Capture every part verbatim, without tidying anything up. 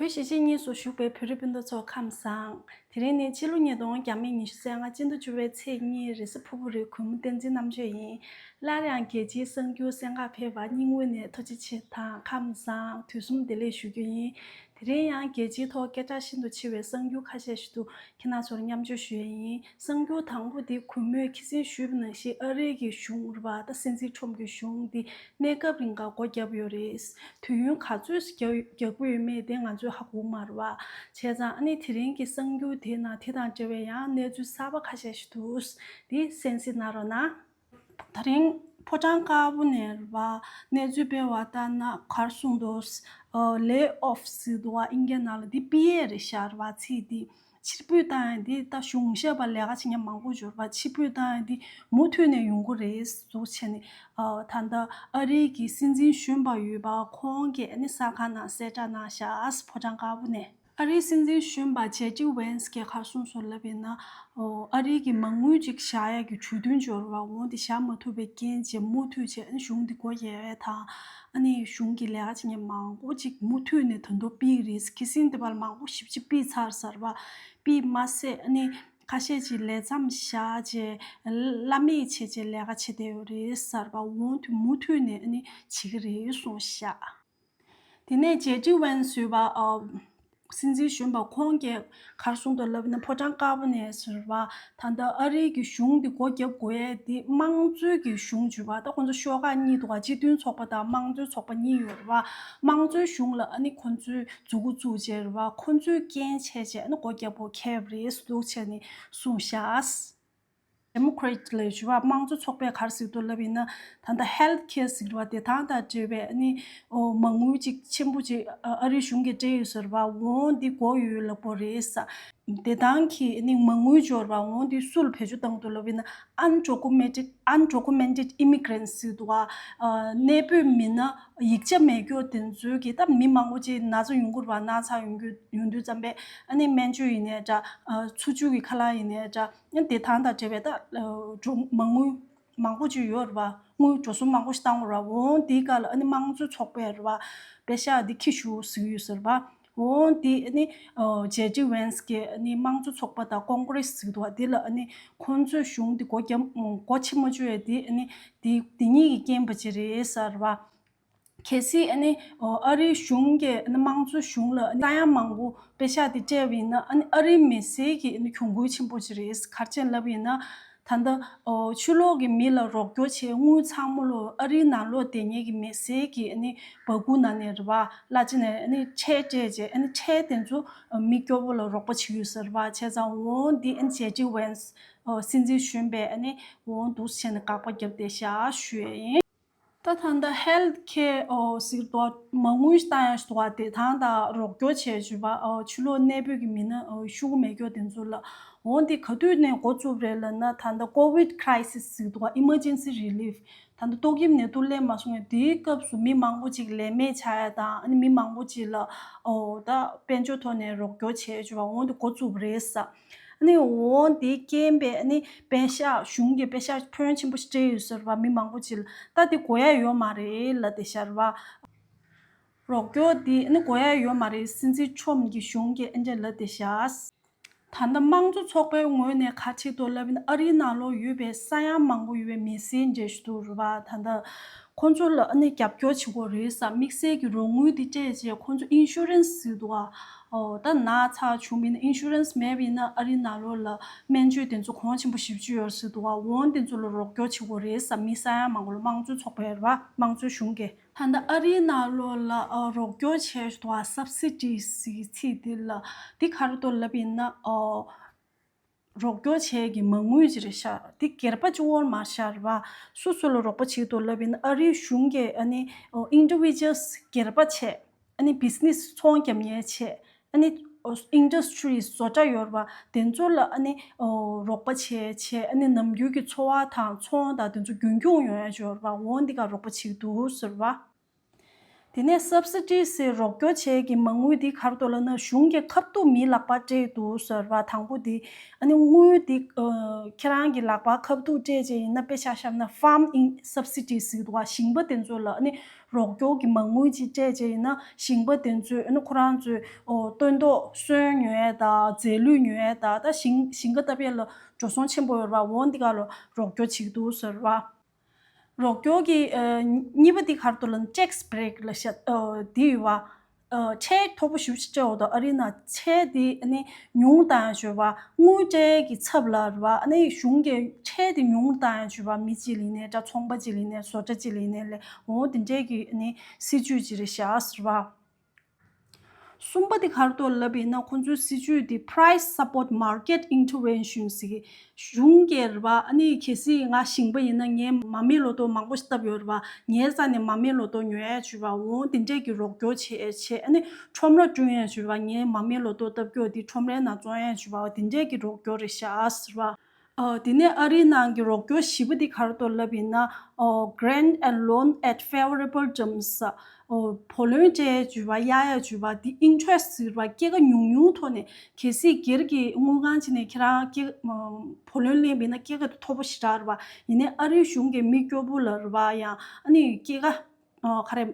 བོད་གཞིས་བྱེས་གཉིས་སུ་བཞུགས་པའི་བོད་རིགས་སྤུན་ཟླ་ཚོ་ཁམས་བཟང་། དེ་རིང་ནི་ཕྱི་ལོ་ཉིས་སྟོང་ཉི་ཤུ་རྩ་ལྔ་སྤྱི་ཟླ་བཅུ་པའི་ཚེས་གཉིས་རེས་གཟའ་ཕུར་བུ་རེད། གུས་མོ་བསྟན་འཛིན་རྣམ་དཔྱོད་ཡིན། སླར་ཡང་རྒྱལ་སྤྱིའི་གསར་འགྱུར་གསན་གར་ཕེབས་པར་སྙིང་དབུས་ནས་ཐུགས་རྗེ་ཆེ་དང་ཁམས་བཟང་དུས་གསུམ་བདེ་ལེགས་ཞུ་རྒྱུ་ཡིན། དེ་རིང་ཡང་རྒྱལ་སྤྱིའི་ཐོག་སྐད་གྲགས་ཤིན་ཏུ་ཆེ་བའི་གསར་འགྱུར་ཁ་ཤས་ཤིག་ཏུ་ཁྱེད་རྣམ་ཚོར་མཉམ་སྤྱོད་ཞུ་ཡས་ཡིན། གསར་འགྱུར་དང་པོ་དེ་གུས་མོས་ཁ་སང་ཞུས་པ་ནང་བཞིན་ཨ་རིའི་གི་གཞུང་རེད་པ། ད་སྲིད་འཛིན་ཁྲོམ་གྱི་གཞུང་དེ་གནས་སྐབས་རིང་ག་སྒོ་བརྒྱབ་ཡོད་རེད། དུས་ཡུན་ག་ཚོད་རྒྱག་རྒྱག་གི་ཡོད་མེད་དེ་ང་ཚོས་ཧ་གོ་མ་རེད་པ། བྱས་ཙང་ཨ་ནི་དེ་རིང་གི་གསར་འགྱུར་དེ་ནང་དེ་དང་འབྲེལ་བའི་ཡང་གནས་ཚུལ་གསར་པ་ཁ་ཤས་ཤིག་འདུག་དེ་གསན་གཟིགས་གནང་རོགས་གནང་། ད་རིང་ཕོ་བྲང་དཀར་པོ་ནས་རེད་པ། གནས་ཚུལ་སྤེལ་བ་ལྟར་ན་ག་རེ་གསུངས་འདུག་ཨ། ལེ་ཨོཕ་ཟེར་འདུག་པ། ཨིན་སྐད་ནང་ལ་འདི་པི་ཨེ་རེད་ཤག་རེད་པ། ཚིག་འདི་ཕྱིར་འབུད་བཏང་ཡ་འདི་ད་གཞུང་ཞབས་པ་ལས་ཀ་བྱེད་མཁན་མང་པོ་ཡོད་རེད་པ། ཕྱིར་འབུད་བཏང་ཡ་འདི་མུ་མཐུད་ནས་ཡོང་གི་རེད་འདུག་བྱས་ནས། ཨ། ད་ལྟ་ཨ་རིའི་གི་སྲིད་འཛིན་གཞོན་པ་ཡོད་པ་ཁོང་གིས་ཨ་ནི་གསར་ཁང་ནང་གསལ་བསྒྲགས་གནང་ཤག་ཕོ་བྲང་དཀར་པོ་ནས། ཨ་རིའི་སྲིད་འཛིན་གཞོན་པ་ཇེ་ཌི་ཝེན་སི་གིས་ག་རེ་གསུངས་སོང་ལབ་ཡིན་ན། ཨོ། ཨ་རིའི་གི་མ་དངུལ་ཅིག་བཞག་ཡ་གི་གྲོས་མཐུན་འབྱོར་བ་འོང་དེ་བཞག་མ་ཐུབ་པའི་རྐྱེན་བྱས་མུ་མཐུད་བྱས་ཨ་ནི་གཞུང་འདི་སྒོ་ཕྱེ་ཡ་དང་། ཨ་ནི་གཞུང་གི་ལས་ཀ་བྱེད་མཁན་མང་པོ་ཅིག་མུ་མཐུད་ནས་ད་དུང་ཕུད་ཀྱི་རེད། ཁ་སང་དེ་བར་མང་པོ་ཞེ་པོ་ཅིག་ཕུད་ཚར་ཟེར་བ། ཕུད་མ་ཟད་ཨ་ནི་ཁ་ཤས་ཅིག་ལས་མཚམས་བཞག་བྱས་བླ་མེད་བྱས་བྱས་ལས་ཀ་བྱེད་བསྡད་ཡོད་རེད་ཟེར་བ། འོང་དུས་མུ་མཐུད་ནས་ཨ་ནི་བྱེད་ཀྱི་རེད་གསུངས་ཤག་དེ་ནས་ཇེ་ཌི་ཝེན་སི་ཟེར་བ། ཨ། སྲིད་འཛིན་གཞོན་པ་ཁོང་གིས་ག་རེ་གསུངས་འདུག་ལབ་ན་ཕོ་བྲང་དཀར་པོ་ནས་ཟེར་བ། ད་ལྟ་ཨ་རིའི་གི་གཞུང་འདི་སྒོ་བརྒྱབ་དགོས་ཡས་འདི་དམངས་གཙོའི་གི་གཞུང་ཟེར་བ། ད་ཁོང་ཚོ་ཤོག་ཁག་གཉིས་འདུག་ག་སྤྱི་མཐུན་ཚོགས་པ་དང་དམངས་གཙོའི་ཚོགས་པ་གཉིས་ཡོད་རེད་བ། དམངས་གཙོའི་གཞུང་ལ་ཨ་ནི་ཁོང་ཚོས་མཛུབ་གུ་བཙུགས་བྱས་རེད་བ། ཁོང་ཚོས་རྐྱེན་བྱས་བྱས་ཨ་ནི་སྒོ་བརྒྱབ་དགོས་ཁེལ་རེད་འདུག་བྱས་ནས་གསུངས་ཤག Democrat ལ་ཞུ་བ་དམངས་གཙོ་ཚོགས་པས་ག་རེ་ཟེར་འདུག་ལབ་ཡིན་ན། ད་ལྟ་health care ཟེར་བ་དེ་དང་དང་འབྲེལ་བའི་ཨ་ནི་ཨོ་མ་དངུལ་ཅིག་ཆེན་པོ་ཅིག་ཨ་ཨ་རིའི་གཞུང་གིས་སྤྲད་ཡོད་ཟེར་བ། འོང་འདི་དགོས་ཡོད་ལབ་པོ་རེད་ས། དེ་དང་གི་ཨ་ནི་མ་དངུལ་འབྱོར་བ་འོང་འདི་སུ་ལ་བེད་སྤྱོད་བཏང་འདུག་ལབ་ཡིན་ན། undocumented undocumented immigrants ཟེར་འདུག་ཨ། གནས་སྤོས་མི་སྣ་ཡིག་ཆ་མེད་མཁན་དེ་ཚོའི་གི་ད་མི་མང་པོ་ཅིག་ན་ཚ་ཡོང་གི་རེད་བ། ན་ཚ་ཡོང་གི་ཡོང་དུས་ཙམ་པས་ཨ་ནི་སྨན་བཅོས་ཡིན་ནའི་འདྲ། ཨ་འཚོ་བཅུད་ཀྱི་ཁ་ལག་ཡིན་ནའི་འདྲ། ཨ་དེ་དང་དང་འབྲེལ་བའི་ད་འགྲོ་མ་དངུལ་མང་པོ་ཅིག་ཡོད་རེད་བ། དངུལ་འགྲོ་སོང་མང་པོ་ཞིག་བཏང་བ་རེད་བ། འོང་དེའི་སྐབས་ལ་ཨ་ནི་དམངས་གཙོ་ཚོགས་པས་རེད་བ། པེ་ཤག་འདི་འཁྱེར་ཤོག་ཟེར་གྱི་ཡོད་ཟེར་བ། འོང་དེ་ཨ་ནི་ཇེ་ཌི་ཝེན་སི་གིས་ཨ་ནི་དམངས་གཙོ་ཚོགས་པ་དང་ཀོང་ཀྲེས་ཟེར་གྱི་འདུག་བ། དེ་ལ་ཨ་ནི་ཁོང་ཚོས་གཞུང་འདི་སྒོ་བརྒྱབ་སྒོ་ཕྱེ་མ་བཅུག་ཡས་དེ་ཨ་ནི་དེ་དེ་གཉིས་ཀྱི་རྐྱེན་པ་ཅིག་རེད་ཟེར་བ། གལ་སྲིད་ཨ་ནི་ཨ་རིའི་གཞུང་གིས་ཨ་ནི་དམངས་གཙོ་གཞུང་ལ་ཨ་ནི་ས་ཡ་མང་པོ་པེ་ཤག་དེ་སྤྲད་པ་ཡིན་ན། ཨ་ནི་ཨ་རིའི་མི་སེར་གྱི་ཨ་ནི་གྱོང་གུད་ཆེན་པོ་ཅིག་རེད། ག་རེ་བྱས་ལབ་ཡིན་ན། ད་ལྟ་ཨོ་ཕྱི་ལོགས་ཀྱི་མི་ལ་རོགས་སྐྱོར་བྱས་དངུལ་ཚང་མ་ལོ་ཨ་རིའི་ནང་ལོགས་བསྡད་མཁན་གྱི་མི་སེར་གྱི་ཨ་ནི་སྦ་ཁུག་ནང་ནས་རེད་བ། གླ་ཆ་ནས་ཨ་ནི་ཁྲལ་སྤྲད་བྱས། ཨ་ནི་ཁྲལ་དེ་ཚོ་མི་སྐྱོ་པོ་ལ་རོགས་པ་བྱེད་ཀྱི་ཡོད་ཟེར་བ། བྱས་ཙང་འོང་འདི་ཨ་ནི་ཇེ་ཌི་ཝེན་སི་ཨོ་སྲིད་འཛིན་གཞོན་པས་ཨ་ནི་འོང་འདུག་བྱས་ནས་དགག་པ་བརྒྱབ་བསྡད་ཤག་ཞུ་ཡས་ཡིན། ད་ད་ལྟ་health care ཨོ་ཟེར་དུས་མ་དངུལ་བཏང་ཡ་ཞིག་འདུག་བ། དེ་དང་ད་རོགས་སྐྱོར་བྱས་བྱས་པ། ཨོ་ཕྱི་ལོགས་གནས་སྤོས་ཀྱི་མི་སྣ་ཨོ་ཤོག་གུ་མེད་མཁན་དེ་ཚོ་ལ། འོང་དེ་ག་དུས་ནས་འགོ་བཙུགས་པ་རེད་ལབ་ན། ད་ལྟ་COVID crisis ཟེར་དུས་emergency relief ད་ལྟ་ཏོག་དབྱིབས་ནད་དུག་སླེབས་མ་སོང་བའི་དེའི་སྐབས་སུ་མི་མང་པོ་ཅིག་ལས་མེད་ཆགས་ཡ་དང་། ཨ་ནི་མི་མང་པོ་ཅིག་ལ་ཨོ་ད་དཔལ་འབྱོར་ཐོག་ནས་རོགས་སྐྱོར་བྱས་བྱས་པ། འོང་དེ་འགོ་བཙུགས་པ་རེད་ས། ཨ་ནི་འོང་དེའི་རྐྱེན་པས་ཨ་ནི་པེ་ཤག་གཞུང་གིས་པེ་ཤག་ཕོན་ཆེན་པོ་ཞིག་སྤྲད་ཡོད་ཟེར་བ། མི་མང་པོ་ཅིག་ལ། ད་དེ་དགོས་ཡ་ཡོད་མ་རེད་ལབ་བསྡད་ཤག་རེད་བ། རོགས་སྐྱོར་དེ་ཨ་ནི་དགོས་ཡ་ཡོད་མ་རེད། སྲིད་འཛིན་ཁྲོམ་གྱི་གཞུང་གིས་ཨ་འདྲ་ལབ་བསྡད་ཤག་ད་ལྟ་དམངས་གཙོ་ཚོགས་པའི་ངོས་ནས་ག་རེ་བྱེད་འདུག་ལབ་ན། ཨ་རིའི་ནང་ལོགས་ཡོད་པའི་ས་ཡ་མང་པོ་ཡོད་པའི་མི་སེར་འདྲ་ཞིག་འདུག་རེད་བ། ད་ལྟ་ཁོང་ཚོ་ལ་ཨ་ནི་རྒྱབ་སྐྱོར་བྱེད་དགོས་རེད་ས། དམིགས་བསལ་གྱི་རོགས་དངུལ་འདི་སྤྲད་རྗེས་ཁོང་ཚོ་ཨིན་ཤུ་རན་སི་ཟེར་འདུག་བ། ཨོ་ད་ན་ཚ་བྱུང་བ་ཡིན་ན་ཨིན་ཤུ་རན་སི་མེད་པ་ཡིན་ན་ཨ་རིའི་ནང་ལོགས་ལ་སྨན་བཅོས་དེ་ཚོ་གོང་ཆེན་པོ་ཞེ་པོ་ཅིག་ཡོད་ཟེར་འདུག་བ། འོང་དེ་ཚོ་ལ་རོགས་སྐྱོར་བྱེད་དགོས་རེད་ས། མི་ས་ཡ་མང་པོ་ལ། དམངས་གཙོ་ཚོགས་པ་རེད་བ། དམངས་གཙོའི་གཞུང་གིས། ད་ལྟ་ཨ་རིའི་ནང་ལོགས་ལ་ཨ་རོགས་སྐྱོར་བྱས་འདུག་བ། སབ་སི་ཌི་ཟེར་གྱི་ཚིག་དེ་ལ་འདི་ག་རེ་འདུག་ལབ་ཡིན་ན། ཨོ་རོགས་སྐྱོར་བྱས་ཀྱི་མ་དངུལ་ཅིག་རེད་ཤག་འདི་སྒེར་པ་གཅིག་པོ་མ་རེད་ཤག་རེད་བ། སུ་སུ་ལ་རོགས་པ་བྱེད་འདུག་ལབ་ཡིན་ན། ཨ་རིའི་གཞུང་གིས་ཨ་ནི་ཨོ་ཨིན་ཌི་བི་ཇུ་ཨལ་སྒེར་པ་བྱས། ཨ་ནི་བི་ཛི་ནེ་སི་ཚོང་རྒྱག་མཁན་བྱས། ཨ་ནི་ཨོ་ཨིན་ཌ་སི་ཊི་རི་བཟོ་གྲྭ་ཡོད་རེད་བ། དེ་ཚོ་ལ་ཨ་ནི་ཨོ་རོགས་པ་བྱས་བྱས། ཨ་ནི་ནམ་རྒྱུན་གྱི་འཚོ་བ་དང་ཚོང་དང་དེ་ཚོ་རྒྱུན་འཁྱོངས་ཡོང་ཡ་ཡོད་རེད་བ། འོང་འདི་ག་རོགས་པ་བྱེད་འདུག་ཟེར་བ། དེ་ནས་སབ་སི་ཌི་ཟེར་རོགས་སྐྱོར་བྱས་ཀྱི་མ་དངུལ་འདི་ག་རེ་འདུག་ལབ་ན། གཞུང་གིས་ཁ་ཐུག་མིའི་ལག་པར་སྤྲད་འདུག་ཟེར་བ། དང་པོ་འདི་ཨ་ནི་དངུལ་འདི་ཨ་ཁྱེད་རང་གི་ལག་པར་ཁ་ཐུག་སྤྲད་བྱས་ཡིན་ན། དཔེ་ཆ་བཞག་ན་ཕཱམ་ཨིན་སབ་སི་ཌི་ཟེར་འདུག་བ། ཞིང་པ་དེ་ཚོ་ལ་ཨ་ནི་ རོགས་སྐྱོར་གྱི་མ་དངུལ་ཅིག་སྤྲད་བྱས་ཡིན་ན་ཞིང་པ་དེ་ཚོས་ཨ་ནི་ཁོ་རང་ཚོའི་ཨོ་སྟོན་ཐོག་སོན་ཉོ་ཡས་དང་རྫས་ལུད་ཉོ་ཡས་དང་ད་ཞིང་ཞིང་ཁ་བཏབ་ཡས་ལ་འགྲོ་སོང་ཆེན་པོ་ཡོད་རེད་བ། འོ་འདི་ག་ལ་རོགས་སྐྱོར་བྱེད་ཀྱི་འདུག་ཟེར་བ། རོགས་སྐྱོར་གྱི་ཨ་གཉིས་པ་འདི་ག་རེ་འདུག་ལབ་ན་tax break ལབ་ཤག་ཨ་འདི་ཡོད་བ། ཨ་ཁྲལ་མཐོ་པོ་ཞེ་པོ་ཅིག་སྤྲད་འོ་དོ་ཨ་རི་ནང་ཁྲལ་འདི་ཨ་ནི་ཉུང་བཏང་ཡ་བྱོས་བ། དངུལ་སྤྲད་ཀྱི་ཚབ་ལ་རེད་བ། ཨ་ནི་གཞུང་གི་ཁྲལ་འདི་ཉུང་བཏང་ཡ་བྱོས་བ། མི་གཅིག་ལ་ཡིན་ནའི་འདྲ་ཚོང་པ་གཅིག་ལ་ཡིན་ནའི་བཟོ་གྲྭ་གཅིག་ལ་ཡིན་ནའི་ལས་འོ་དེ་འདྲས་ཀྱི་ཨ་ནི་སྲིད་ཇུས་ཅིག་རེད་ཤག་ཟེར་བ། གསུམ་པ་དེ་ག་རེ་འདུག་ལབ་ཡིན་ན་ཁོང་ཚོའི་སྲིད་ཇུས་དེ་price support market intervention ཟེར་གི་གཞུང་གིས་རེད་བ། ཨ་ནི་གལ་སྲིད་ང་ཞིང་པ་ཡིན་ན་ངས་མ་རྨོས་ལོ་ཏོག་མང་པོ་ཞིག་བཏབ་ཡོད་རེད་བ། ངའི་རྩ་ནས་མ་རྨོས་ལོ་ཏོག་ཉོ་ཡ་བྱོས་བ། འོ་དེ་འདྲས་ཀྱི་རོགས་སྐྱོར་བྱེད་བྱེད་ཨ་ནི་ཁྲོམ་ར་བསྐྲུན་ཡ་བྱོས་བ། ངའི་མ་རྨོས་ལོ་ཏོག་བཏབ་རྒྱུ་དེ་ཁྲོམ་རའི་ནང་བཙོང་ཡ་བྱོས་བ། འོ་དེ་འདྲས་ཀྱི་རོགས་སྐྱོར་རེད་ཤག་ཟེར་བ། ཨ་དེ་ནས་ཨ་རིའི་ནང་གི་རོགས་སྐྱོར་བཞི་པ་དེ་ག་རེ་འདུག་ལབ་ཡིན་ན། ཨོ་grant and loan at favorable terms ཨོ་བུ་ལོན་སྤྲད་བྱོས་བ། གཡར་ཡ་བྱོས་བ། དེ་interest ཟེར་བ་སྐྱེད་ཀ་ཉུང་ཉུང་ཐོག་ནས། གལ་སྲིད་སྒེར་གྱི་དངུལ་ཁང་ཅིག་ནས་ཁྱེད་རང་སྐྱེད་ཨ་བུ་ལོན་ལེན་པ་ཡིན་ན་སྐྱེད་ཀ་དེ་མཐོ་པོ་ཞེ་དྲག་རེད་བ། ཡིན་ནའི་ཨ་རིའི་གཞུང་གིས་མི་སྐྱོ་པོ་ལ་རེད་བ། ཡང་ཨ་ནི་སྐྱེད་ཀ་ཨ་ག་རེ།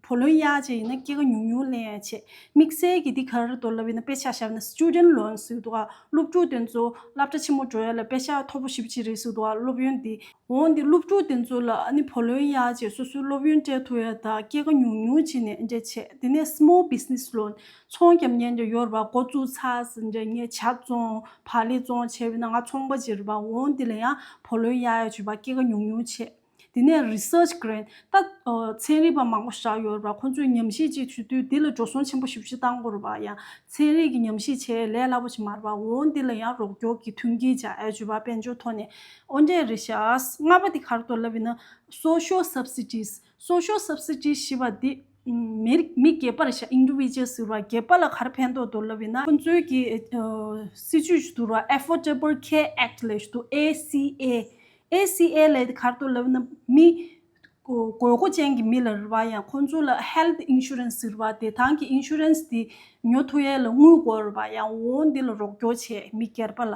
བུ་ལོན་གཡར་བྱས་ཡིན་ན་སྐྱེད་ཀ་ཉུང་ཉུང་ལེན་ཡ་བྱས། དམིགས་བསལ་གྱི་འདི་ག་རེ་འདུག་ལབ་ཡིན་ན་དཔེ་ཆ་བཞག་ན་student loan ཟེར་གྱི་འདུག་ག་སློབ་ཕྲུག་དེ་ཚོ་སློབ་གྲྭ་ཆེན་མོ་འགྲོ་ཡ་ལ་དཔེ་ཆ་མཐོ་པོ་ཞེ་པོ་ཅིག་རེད་ཟེར་གྱི་འདུག་ག་སློབ་ཡོན་འདི། འོ་འདི་སློབ་ཕྲུག་དེ་ཚོ་ལ་ཨ་ནི་བུ་ལོན་གཡར་བྱས་སོ་སོའི་སློབ་ཡོན་སྤྲད་ཐུབ་ཡ་དང་སྐྱེད་ཀ་ཉུང་ཉུང་བྱས་ནས་འདྲ་བྱས། དེ་ནས་small business loan ཚོང་རྒྱག་མཁན་འདྲ་ཡོད་རེད་བ། འགོ་བཙུགས་ཚར་ཟིན་འདྲ་ངས་ཇ་བཙོང་བག་ལེབ་བཙོང་བྱས་པ་ཡིན་ན་ང་ཚོང་པ་ཅིག་རེད་བ། འོ་འདི་ལ་ཡང་བུ་ལོན་གཡར་ཡ་བྱས་པ་སྐྱེད་ཀ་ཉུང་ཉུང་བྱས། དེ་ནས་research grant ད་ཨ་ཚན་རིག་པ་མང་པོ་ཞིག་ཡོད་རེད་བ། ཁོང་ཚོས་ཉམས་ཞིབ་ཅིག་བྱེད་དུས་འདི་ལ་འགྲོ་སོང་ཆེན་པོ་ཞེ་པོ་ཅིག་བཏང་དགོས་རེད་བ། ཡང་ཚན་རིག་གི་ཉམས་ཞིབ་བྱེད་ལས་སླ་པོ་ཞིག་མ་རེད་བ། འོ་འདི་ལ་ཡང་རོགས་སྐྱོར་གྱི་མཐུན་རྐྱེན་སྦྱར་ཡ་བྱས་པ་དཔལ་འབྱོར་ཐོག་ནས་འོ་འདྲས་རེད་ཤག་ལྔ་པ་དེ་ག་རེ་འདུག་ལབ་ཡིན་ན་social subsidies། social subsidies ཞེས་པ་འདི་མི་མི་སྒེར་པ་རེད་ཤག individual ཟེར་བ་སྒེར་པ་ལ་ག་རེ་ཕན་ཐོགས་འདུག་ལབ་ཡིན་ན་ཁོང་ཚོའི་གི་ཨ་སྲིད་ཇུས་ཞིག་འདུག་ར། Affordable Care Act ལབ་ཞིག་འདུག ACA། ACA ལབ་དེ་ག་རེ་འདུག་ལབ་ན་མི་དགོས་མཁོ་ཅན་གྱི་མི་ལ་རེད་བ། ཡང་ཁོང་ཚོ་ལ་health insurance ཟེར་བ་བདེ་ཐང་གི་insurance དེ་ཉོ་ཐུབ་ཡས་ལ་དངུལ་དགོས་རེད་བ། ཡང་འོ་འདི་ལ་རོགས་སྐྱོར་བྱས་མི་སྒེར་པ་ལ།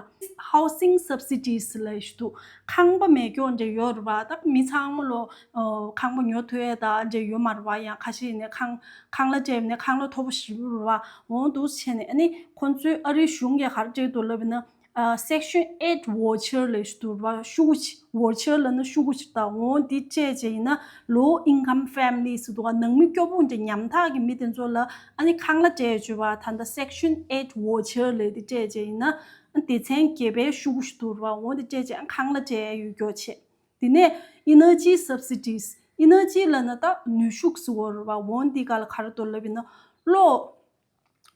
Housing subsidies ལབ་ཞིག་འདུག་ཁང་པ་མེད་མཁན་འདྲ་ཡོད་རེད་བ། ད་མི་ཚང་མ་ལོ་ཨ་ཁང་པ་ཉོ་ཐུབ་ཡས་ད་འདྲ་ཡོད་མ་རེད་བ། ཡང་ཁ་ཤས་ནས་ཁང་ཁང་གླ་སྤྲད་ནས་ཁང་གླ་མཐོ་པོ་ཞེ་པོ་རེད་བ། འོ་འདུག་བྱས་ནས་ཨ་ནི་ཁོང་ཚོའི་ཨ་རིའི་གཞུང་གིས་ག་རེ་སྤྲད་འདུག་ལབ་ན། ཨ་Section eight voucher ལབ་ཞིག་འདུག་ར། ཤོག་གུ་ཅིག voucher ལབ་ན་ཤོག་གུ་ཅིག་ད་འོ་འདི་སྤྲད་བྱས་ཡིན་ན་low income families ཟེར་འདུག་ག་ནང་མི་སྐྱོ་པོ་འདྲ་ཉམ་ཐག་གི་མི་དེ་ཚོ་ལ་ཨ་ནི་ཁང་གླ་སྤྲད་བྱས་བ། ད་ལྟ་Section eight voucher ལབ་འདི་སྤྲད་བྱས་ཡིན་ན་ཨ་སྡེ་ཚན་བརྒྱད་པའི་ཤོག་གུ་ཞིག་འདུག་ར། འོ་འདི་སྤྲད་བྱས་ཨ་ཁང་གླ་སྤྲད་ཡ་ཡོད་རྒྱུ་བྱས། དེ་ནས་energy subsidies། energy ལབ་ན་ད་ནུས་ཤུགས་ཟེར་བ་རེད་བ། འོ་འདི་ག་ལ་ག་རེ་འདུག་ལབ་ཡིན་ན་གློག་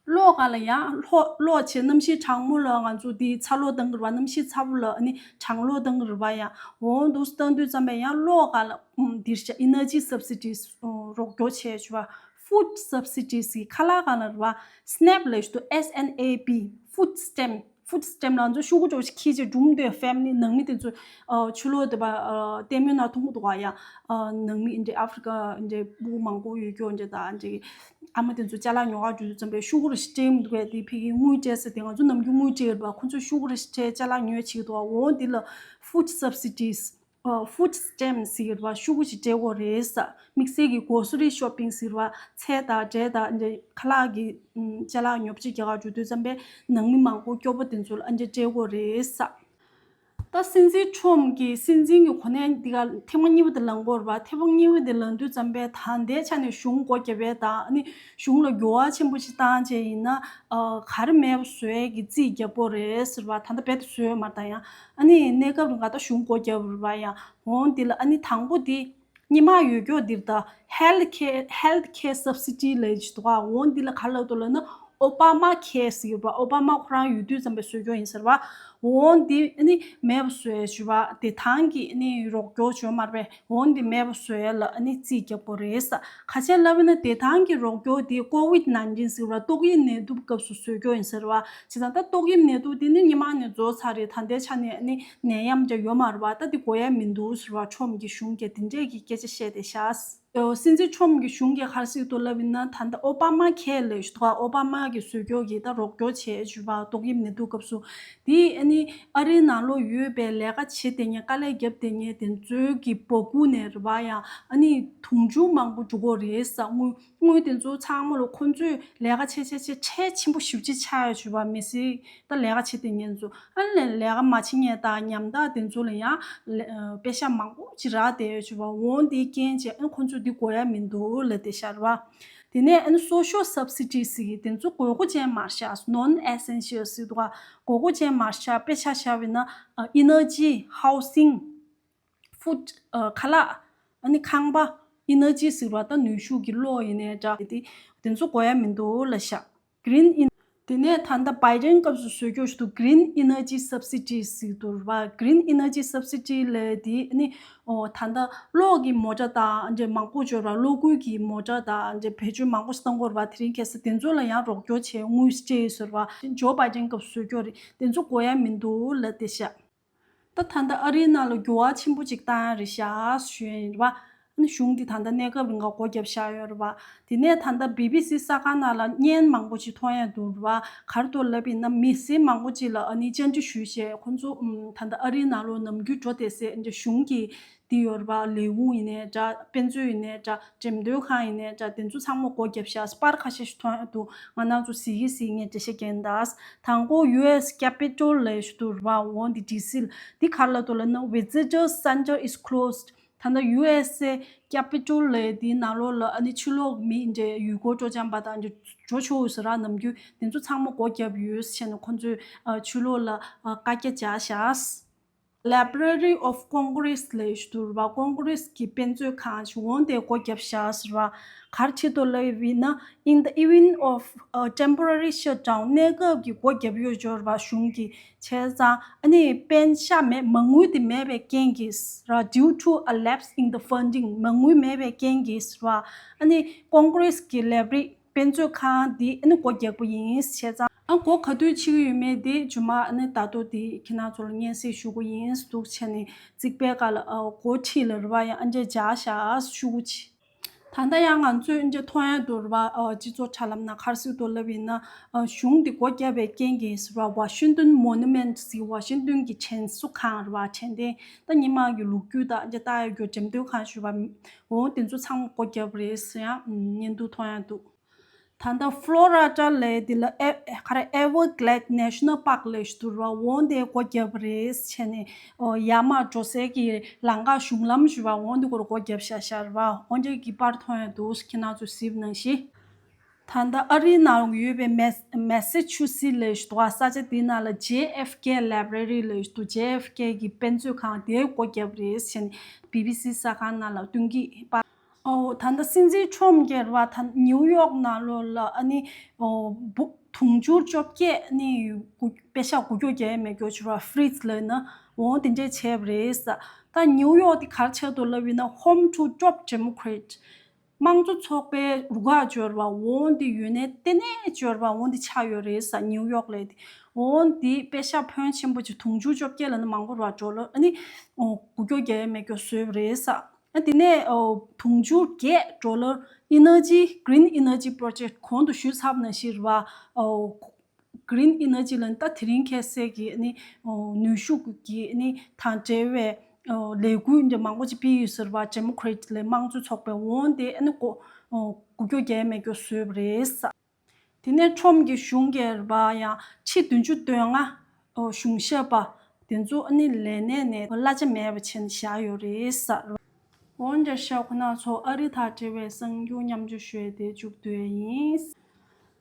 གློག་ག་ལ་ཡང་གློག་གློག་བྱས་གནམ་གཤིས་གྲང་མོ་ལ་ང་ཚོ་འདི་ཚ་གློག་བཏང་གི་རེད་བ། གནམ་གཤིས་ཚ་པོ་ལ་ཨ་ནི་གྲང་གློག་བཏང་གི་རེད་བ། ཡང་འོ་འདུག་བཏང་དུས་ཙམ་པས་ཡང་གློག་ག་ལ་ཨུམ་འདིར་བྱས་energy subsidies རོགས་སྐྱོར་བྱས་བྱས་བ། food subsidies གི་ཁ་ལག་ག་ལ་རེད་བ། snap ལབ་ཞིག་འདུག S N A P food stamp food stamp ལ་ང་ཚོ་ཤོག་གུ་ཅོག་ཅིག་ཁྱེར་བྱས་སྒྲུང་དེ་family ནང་མི་དེ་ཚོ་ཨ་ཕྱི་ལོགས་དེ་བ་ཨ་ལྟད་མོའི་ནང་མཐོང་གི་འདུག་ག་ཡ། ཨ་ནང་མི་འདྲ་ཨ་ཧྥི་རི་ཀ་འདྲ་ཕྲུ་གུ་མང་པོ་ཡོད་རྒྱུ་འདྲ་དང་འདྲ་ཨ་མ་དེ་ཚོ་ཅ་ལག་ཉོ་ག་འགྲོ་དུས་ཙམ་པས་ཤོག་གུ་རེ་ཞིག་སྤྲད་མི་འདུག་གས། དེ་ཕ་གིའི་དངུལ་སྤྲད་ས་དེ་ང་ཚོ་ནམ་རྒྱུན་དངུལ་སྤྲད་ཡོད་པ་ཁོ་ཚོས་ཤོག་གུ་རེ་ཞིག་སྤྲད་ཅ་ལག་ཉོས་བྱེད་ཀྱི་འདུག་ག་འོ་འདི་ལ་food subsidies ཨ་food stamps ཟེར་བ་ཤོག་གུ་ཞིག་སྤྲད་དགོས་རེད་ས། དམིགས་བསལ་གྱི་grocery shopping ཟེར་བ་ཚལ་དང་འབྲས་དང་འདྲ་ཁ་ལག་གི་ཨུམ་ཅ་ལག་ཉོ་ཆ་རྒྱག་ག་འགྲོ་དུས་ཙམ་པས་ནང་མི་མང་པོ་སྐྱོ་པོ་དེ་ཚོ་ལ་ཨ་འདྲ་སྤྲད་དགོས་རེད་ས། ད་སྲིད་འཛིན་ཁྲོམ་གྱི་སྲིད་འཛིན་གྱི་གོ་གནས་འདི་ག་ཐེངས་མ་གཉིས་པ་དེ་ལངས་དགོས་རེད་བ། ཐེངས་མ་གཉིས་པ་དེ་ལངས་དུས་ཙམ་པས་ད་ལྟའི་ཆ་ནས་གཞུང་སྒོ་བརྒྱབ་པའི་དང་ཨ་ནི་གཞུང་ལ་འགྱུར་བ་ཆེན་པོ་ཞིག་བཏང་བྱས་ཡིན་ན་ཨ་ག་རེ་མེད་པ་བཟོ་ཡས་ཀྱི་རྩིས་རྒྱག་དགོས་རེད་ཟེར་བ། ད་ལྟ་རྦད་དེ་བཟོས་ཡོད་མ་རེད། ད་ཡང་ཨ་ནི་གནས་སྐབས་རིང་ག་ད་གཞུང་སྒོ་བརྒྱབ་རེད་བ། ཡང་འོང་འདི་ལ་ཨ་ནི་དང་པོ་འདི་སྔོན་མ་ཡོད་རྒྱུ་འདིར་ད་health care health care subsidy ལབ་ཅིག་འདུག་ག་འོང་འདི་ལ་ག་ལབ་འདུག་ལབ་ན་Obama Care ཟེར་བ། ཨོ་བྷ་མ་ཁོ་རང་ཡོད་དུས་ཙམ་པས་བཟོ་རྒྱུ་ཡིན་ཟེར་བ། འོང་འདི་ཨ་ནི་མེད་པ་བཟོ་ཡས་ཞུ་བ། བདེ་ཐང་གི་ཨ་ནི་རོགས་སྐྱོར་བྱོས་མ་རེད་པས། འོང་འདི་མེད་པ་བཟོ་ཡས་ལ་ཨ་ནི་རྩིས་རྒྱག་དགོས་རེད་ས། ཁ་ཆེ་ལབ་ན་བདེ་ཐང་གི་རོགས་སྐྱོར་འདི་ཀོ་ཝིད་ནཱིན་ཊིན་ཟེར་བ་ཏོག་དབྱིབས་ནད་དུག་སྐབས་སུ་བཟོ་རྒྱུ་ཡིན་ཟེར་བ། བྱས་ཙང་ད་ཏོག་དབྱིབས་ནད་དུག་འདི་ནི་སྔོན་མ་ནས་རྫོགས་ཚར་རེད། ད་ལྟའི་ཆ་ནས་ཨ་ནི་ནད་ཡམས་འདྲ་ཡོད་མ་རེད་བ། ད་འདི་འགོ་ཡས་མི་འདུག་ཟེར་བ། ཁྲོམ་གྱི་གཞུང་གིས་འདི་འདྲས་ཀྱི་སྐད་ཆ་བཤད་བསྡད་ཤག་སྲིད་འཛིན་ཁྲོམ་གྱི་གཞུང་གིས་ག་རེ་ཟེར་འདུག་ལབ་ཡིན་ན། ད་ལྟ་ཨོ་བྷ་མ་ཁེ་ལབ་ཞིག་འདུག་ཨོ་བྷ་མ་གིས་བཟོ་བཅོས་ཀྱིས་ད་རོགས་སྐྱོར་བྱས་བྱུས་པ་ཏོག་དབྱིབས་ནད་དུག་སྐབས་སུ། དེ་ཨ་ནི་ཨ་རིའི་ནང་ལོགས་ཡོད་པའི་ལས་ཀ་བྱེད་བསྡད་མཁན་དཀའ་ལས་བརྒྱབ་བསྡད་མཁན་དེ་ཚོའི་གི་སྦ་ཁུག་ནས་རེད་པ། ཡང་ཨ་ནི་དུང་ཕྱུར་མང་པོ་འགྲོ་གི་རེད་ཟེར། དངུལ་དངུལ་དེ་ཚོ་ཚང་མ་ལ་ཁོང་ཚོས་ལས་ཀ་བྱས་བྱས་བྱས་ཁྲལ་ཆེན་པོ་ཞེ་པོ་ཅིག་ཆགས་ཡོད་བྱུས་པ། མི་སེར་ད་ལས་ཀ་བྱེད་བསྡད་མཁན་ཚོ། ཨ་ནི་ལས་ཀ་མ་བྱེད་མཁན་དང་ཉམ་ཐག་དེ་ཚོ་ལ་ཡང་ལས་ཨ་པེ་ཤག་མང་པོ་ཅིག་རག་བསྡད་ཡོད་བྱུས་པ། འོ་དེའི་རྐྱེན་བྱས་ཨ་ནི་ཁོང་ཚོས་འདི་དགོས་ཡ་མི་འདུག་ལབ་བསྡད་ཤག་རེད་པ། དེ་ནས་ཨ་ནི་social subsidies ཟེར་གི་དེ་ཚོ་དགོས་མཁོ་ཅན་མ་རེད་ཤག non essentials ཟེར་འདུག་ག་དགོས་མཁོ་ཅན་མ་རེད་ཤག་དཔེ་ཆ་བཞག་པ་ཡིན་ན་ཨ་energy, housing, food ཨ་ཁ་ལག་ཨ་ནི་ཁང་པ། energy ཟེར་བ་ད་ནུས་ཤུགས་ཀྱི་གློག་ཡིན་ནའི་འདྲ། དེ་དེ་ཚོ་དགོས་ཡ་མི་འདུག་ལབ་ཤག green en- དེ་ནས་ད་ལྟ་བྷའི་ཌེན་སྐབས་སུ་བཟོ་བཅོས་ཞིག་འདུག green energy subsidies ཟེར་འདུག་རེད་པ། green energy subsidy ལབ་དེ་ཨ་ནི་ཨོ་ད་ལྟ་གློག་གི་མོ་ཊ་དང་འདྲ་མང་པོ་འབྱོར་བ། གློག་སྒུལ་གྱི་མོ་ཊ་དང་འདྲ་བེད་སྤྱོད་མང་པོ་ཞིག་གཏོང་གི་ཡོད་རེད་པ། དེ་རིང་ཁ་སང་དེ་ཚོ་ལ་ཡང་རོགས་སྐྱོར་བྱས་དངུལ་སྤྲད་ཡོད་ཟེར་བ། ཇོ་བྷའི་ཌེན་སྐབས་སུ་བཟོ་བཅོས་རེད། དེ་ཚོ་དགོས་ཡ་མི་འདུག་ལབ་བསྡད་ཤག་ད་ད་ལྟ་ཨ་རིའི་ནང་ལ་འགྱུར་བ་ཆེན་པོ་ཅིག་བཏང་ཡ་རེད་ཤག་ཞུ་ཡ་ཡིན་རེད་པ། ཨ་ནི་གཞུང་འདི་ད་ལྟ་གནས་སྐབས་རིང་ག་སྒོ་བརྒྱབ་བཞག་ཡོད་རེད་པ། དེ་ནས་ད་ལྟ་བི་བི་སི་གསར་ཁང་ནང་ལ་བརྙན་མང་པོ་ཅིག་མཐོང་ཡ་འདུག་རེད་པ། ག་རེ་འདུག་ལབ་ཡིན་ན་མི་སེར་མང་པོ་ཅིག་ལ་ཨ་ནི་བཅར་འདྲི་ཞུས་བྱས་ཁོང་ཚོ་ཨམ་ད་ལྟ་ཨ་རིའི་ནང་ལོགས་ནམ་རྒྱུན་འགྲོ་བསྡད་སའི་ཨ་ནི་གཞུང་གི་འདི་ཡོད་རེད་པ། ལས་ཁུངས་ཡིན་ནའི་འདྲ། དཔེ་མཛོད་ཡིན་ནའི་འདྲ། འགྲེམས་སྟོན་ཁང་ཡིན་ནའི་འདྲ། དེ་ཚོ་ཚང་མ་སྒོ་བརྒྱབ་ཤག་པར་ཁ་ཤས་ཤིག་མཐོང་ཡ་འདུག་ང་རང་ཚོ་གཟིགས་ཀྱི་གཟིགས་ངས་འགྲེལ་བཤད་རྒྱག་གི་ཡིན་ད། དང་པོ་ཡུ་ཨེས་ཀེ་པི་ཊལ་ལབ་ཡ་ཞིག་འདུག་རེད་པ། འོ་འདི་ཌི་སི་ལ། འདི་ག་རེ་ལབ་འདུག་ལབ་ན། Visitors Center is closed. ད་ལྟ་ཡུ་ཨེས་ཨེ་ཀེ་པི་ཊལ་ལབ་ཡ་འདིའི་ནང་ལོགས་ལ་ཨ་ནི་ཕྱི་ལོགས་མི་འདྲ་ཡུལ་སྐོར་སྤྲོ་འཆམ་པ་དང་འདྲ་འགྲོ་ཆོག་ཟེར་ར། ནམ་རྒྱུན་དེ་ཚོ་ཚང་མ་སྒོ་བརྒྱབ་ཡོད་ཟེར་ནས་ཁོང་ཚོས་ཨ་ཕྱི་ལོགས་ལ་ཨ་བཀའ་རྒྱ་བརྒྱབ་ཤག Library of Congress ལབ་ཡ་ཞིག་འདུག་རེད་པ། ཀོང་གྷི་རེས་ཀྱི་དཔེ་མཛོད་ཁང་ཞིག་འོ་དེ་སྒོ་བརྒྱབ་ཤག་ཟེར་བ། ག་རེ་བྱེད་འདུག་ལབ་ཡིན་ན། In the event of a temporary shutdown གནས་སྐབས་ཀྱི་སྒོ་བརྒྱབ་ཡོད་ཅོག་རེད་པ། གཞུང་གིས་བྱས་ཙང་ཨ་ནི་པེ་ཤག་མེད། མ་དངུལ་དེ་མེད་པའི་རྐྱེན་གྱིས་ར། Due to a lapse in the funding མ་དངུལ་མེད་པའི་རྐྱེན་གྱིས་ཟེར་བ། ཨ་ནི་ཀོང་གྷི་རེས་ཀྱི་ལེབ་རི་དཔེ་མཛོད་ཁང་འདི་ཨ་ནི་སྒོ་བརྒྱབ་པ་ཡིན་བྱས་ཙང་། ཨ་སྒོ་ག་དུས་ཕྱེ་གི་ཡོད་མེད་དེ་རྗེས་མ་ཨ་ནི་ད་དུང་དེ་ཁྱེད་རང་ཚོ་ལ་སྙན་སེང་ཞུ་གི་ཡིན་འདུག་བྱས་ནས་རྩིག་པའི་ཁ་ལ་ཨ་སྒོ་ཁྲིད་ལ་རེད་པ། ཡང་ཨ་འདྲས་བཞག་ཤག་ཞུ་གི་ཆེ། ད་ལྟ་ཡང་ང་ཚོས་ཨ་འདྲས་མཐོང་ཡ་འདུག་རེད་པ། ཨ་སྤྱི་ཚོགས་དྲ་ལམ་ནང་ག་རེ་ཟེར་འདུག་ལབ་ཡིན་ན། ཨ་གཞུང་འདི་སྒོ་བརྒྱབ་པའི་རྐྱེན་གྱིས་ཟེར་བ། Washington Monument ཟེར་ཝ་ཤིང་ཏོན་གྱི་དྲན་གསོ་ཁང་རེད་པ། དྲན་རྟེན་ད་སྔོན་མ་གི་ལོ་རྒྱུས་དང་ཨ་འདྲས་ལྟ་ཡ་རྒྱུ་འགྲེམས་སྟོན་ཁང་ཞུ་བ། འོ་དེ་ཚོ་ཚང་མ་སྒོ་བརྒྱབ་རེད་ཟེར་ཡང་བརྙན་ཐུང་མཐོང་ཡ་འདུག་ད་ལྟ་ཕློ་རི་ཌ་ལབ་ཡ་འདི་ལ་ཨེ་ག་རེ་Everglades National Park ལབ་ཡ་ཞིག་འདུག་རེད་པ། འོ་འདི་སྒོ་བརྒྱབ་པ་རེད་བྱས་ནས། ཨོ་ཡར་མར་འགྲོ་སའི་གི་ལམ་ཁ་གཞུང་ལམ་ཞུ་བ་འོ་འདི་སྐོར་སྒོ་བརྒྱབ་ཤག་ཤག་རེད་པ། འོ་འདི་གི་པར་མཐོང་ཡ་འདུག་ཁྱེད་རང་ཚོ་གཟིགས་གནང་ཞིག་ད་ལྟ་ཨ་རིའི་ནང་ཡོད་པའི་མེ་མེ་ས་ཆུ་སི་ལབ་ཡ་ཞིག་འདུག་ས་ཆ་འདི་ནང་ལ་ཇེ་ཨེཕ་ཀེ་ལེབ་ར་རི་ལབ་ཡ་ཞིག་འདུག་ཇེ་ཨེཕ་ཀེ་གི་དཔེ་མཛོད་ཁང་དེ་སྒོ་བརྒྱབ་པ་རེད་བྱས་ནས་བི་བི་སི་གསར་ཁང་ནང་ལ་བཏོན་གྱི་པར། ཨོ་ད་ལྟ་སྲིད་འཛིན་ཁྲོམ་གྱིས་རེད་པ། ད་ནིའུ་ཡོག་ནང་ལོགས་ལ་ཨ་ནི་ཨོ་འབུ་དུང་ཕྱུར་བཅོ་བརྒྱད་ཨ་ནི་དགུ་པེ་ཤག་འགུལ་སྐྱོད་རྒྱག་ཡས་མེད་སྐྱོ་ཆུ་ར་ཕི་རི་ཛི་ལབ་ན་འོ་དེ་འདྲས་བྱས་པ་རེད་ས། ད་ནིའུ་ཡོག་དེ་ག་རེ་ཆགས་འདུག་ལབ་ཡིན་ན། Home to top Democrat དམངས་གཙོ་ཚོགས་པའི་རུ་ཁག་ཅིག་ཡོད་རེད་པ། འོ་འདི་ཡོད་ནའི་ལྟེ་གནས་ཅིག་ཡོད་རེད་པ། འོ་འདི་ཆགས་ཡོད་རེད་ས། ནིའུ་ཡོག་ལ་དེ། འོ་འདི་པེ་ཤག་ཕོན་ཆེན་པོ་ཅིག་དུང་ཕྱུར་བཅོ་བརྒྱད་ལབ་ན་མང་པོ་རེད་པ། ཌོ་ལར་ཨ་ནི་འགུལ་སྐྱོད་རྒྱག་ཡས་མེད་སྐྱོ་བཟོས་པ་རེད་ས། ཨ་དེ་ནས་ཨོ་དུང་ཕྱུར་བརྒྱད་ཌོ་ལར་ཨེ་ནར་ཇི་གྷི་རིན་ཨེ་ནར་ཇི་པོ་རོ་ཇེག་གོང་དུ་ཞུས་ཚར་བ་ནང་བཞིན་རེད་པ། ཨོ་གྷི་རིན་ཨེ་ནར་ཇི་ལབ་ན་ད་དེ་རིང་ཁ་སང་གི་ཨ་ནི་ཨོ་ནུས་ཤུགས་ཀྱི་ཨ་ནི་དང་འབྲེལ་བའི་ཨོ་ལས་འགུལ་འདི་མང་པོ་ཅིག་སྤེལ་ཡོད་ཟེར་བ། ཌེ་མོ་ཀེ་རེ་ཊི་ལ་དམངས་གཙོ་ཚོགས་པའི་འོ་དེ་ཨ་ནི་ཀོ་ཨོ་འགུལ་སྐྱོད་རྒྱག་ཡས་མེད་སྐྱོ་བཟོས་པ་རེད་ས། དེ་ནས་ཁྲོམ་གྱི་གཞུང་གིས་རེད་པ། ཡང་ཕྱི་བདུན་ཅུ་དོན་ལྔ་ཨོ་གཞུང་ཞབས་པ་དེ་ཚོ་ཨ་ནི་ལས་གནས་ནས་གླ་ཆ་མེད་པ་བྱས་ནས་བཞག་ཡོད་རེད་ས། འོན་ཀྱང་ཤག་ཁོ་ན་ཚོ་ཨ་རི་དང་འབྲེལ་བའི་གསར་འགྱུར་མཉམ་སྤྱོད་ཞུས་ཏེ་མཇུག་བསྡུ་ཡས་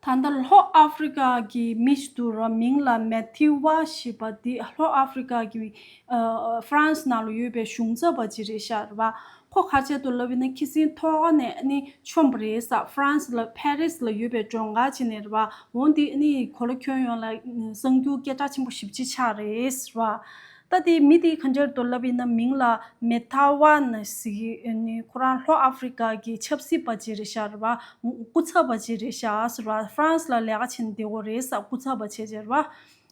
ཡིན། ད་ལྟ་ལྷོ་ཨ་ཧྥི་རི་ཀ་གི་མི་ཞིག་འདུག་ར། མིང་ལ་མེ་ཐིའུ་ཝ་ཞེས་པ་འདི་ལྷོ་ཨ་ཧྥི་རི་ཀ་གི་ཨ་ཧྥ་རན་སི་ནང་ལ་ཡོད་པའི་གཞུང་ཚབ་པ་ཅིག་རེད་ཤག་རེད་པ། ཁོ་ག་རེ་བྱས་འདུག་ལབ་ཡིན་ན། ཁ་སང་ཐོག་ཁ་ནས་ཨ་ནི་མཆོངས་པ་རེད་ས། ཧྥ་རན་སི་ལ་ཕ་རི་སི་ལ་ཡོད་པའི་མགྲོན་ཁང་ཅིག་ནས་རེད་པ། འོ་འདི་ཨ་ནི་གོ་ལ་ཁྱོན་ཡོངས་ལ་གསར་འགྱུར་སྐད་གྲགས་ཆེན་པོ་ཞེ་པོ་ཅིག་ཆགས་རེད་ཟེར་བ། ད་དེ་མི་དེ་ག་འདྲ་འདུག་ལབ་ཡིན་ན། མིང་ལ་མེ་ཐ་ཝ་ན་ཟེར་གི་ཨ་ནི་ཁོ་རང་ལྷོ་ཨ་ཧྥི་རི་ཀ་གི་ཆབ་སྲིད་པ་ཅིག་རེད་ཤག་རེད་པ། སྐུ་ཚབ་པ་ཅིག་རེད་ཤག་ཟེར་བ། ཧྥ་རན་སི་ལ་ལས་ཀ་བྱས་ནས་བསྡད་ཡོད་རེད་ས། སྐུ་ཚབ་པ་བྱས་བྱས་རེད་པ།